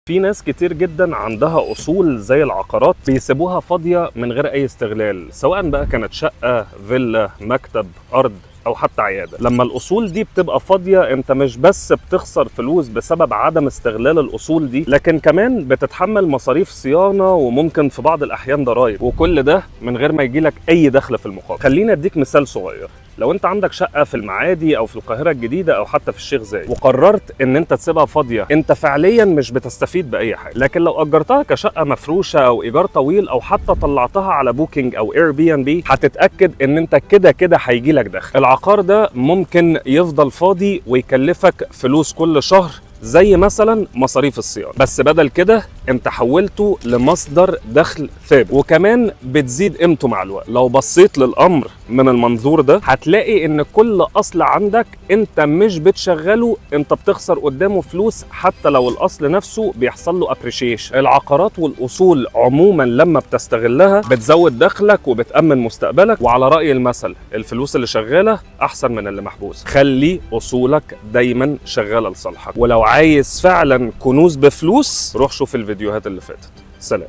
في ناس كتير جدا عندها اصول زي العقارات بيسيبوها فاضية من غير اي استغلال، سواء بقى كانت شقه، فيلا، مكتب، ارض، او حتى عيادة. لما الاصول دي بتبقى فاضية انت مش بس بتخسر فلوس بسبب عدم استغلال الاصول دي، لكن كمان بتتحمل مصاريف صيانة وممكن في بعض الاحيان ضرائب، وكل ده من غير ما يجيلك اي دخل في المقابل. خليني اديك مثال صغير. لو انت عندك شقه في المعادي او في القاهرة الجديدة او حتى في الشيخ زايد وقررت ان انت تسيبها فاضية، انت فعليا مش بتستفيد باي حاجة. لكن لو اجرتها كشقه مفروشه او ايجار طويل او حتى طلعتها على Booking او Airbnb، هتتاكد ان انت كده كده هيجي لك دخل. العقار ده ممكن يفضل فاضي ويكلفك فلوس كل شهر زي مثلا مصاريف الصيانة، بس بدل كده انت حولته لمصدر دخل ثابت، وكمان بتزيد قيمته مع الوقت. لو بصيت للامر من المنظور ده هتلاقي ان كل اصل عندك انت مش بتشغله، انت بتخسر قدامه فلوس حتى لو الاصل نفسه بيحصل له appreciation. العقارات والاصول عموما لما بتستغلها بتزود دخلك وبتامن مستقبلك، وعلى راي المثل الفلوس اللي شغالة احسن من اللي محبوسة. خلي اصولك دايما شغالة لصالحك، ولو عايز فعلا كنوز بفلوس روح شوف الفيديوهات اللي فاتت. سلام.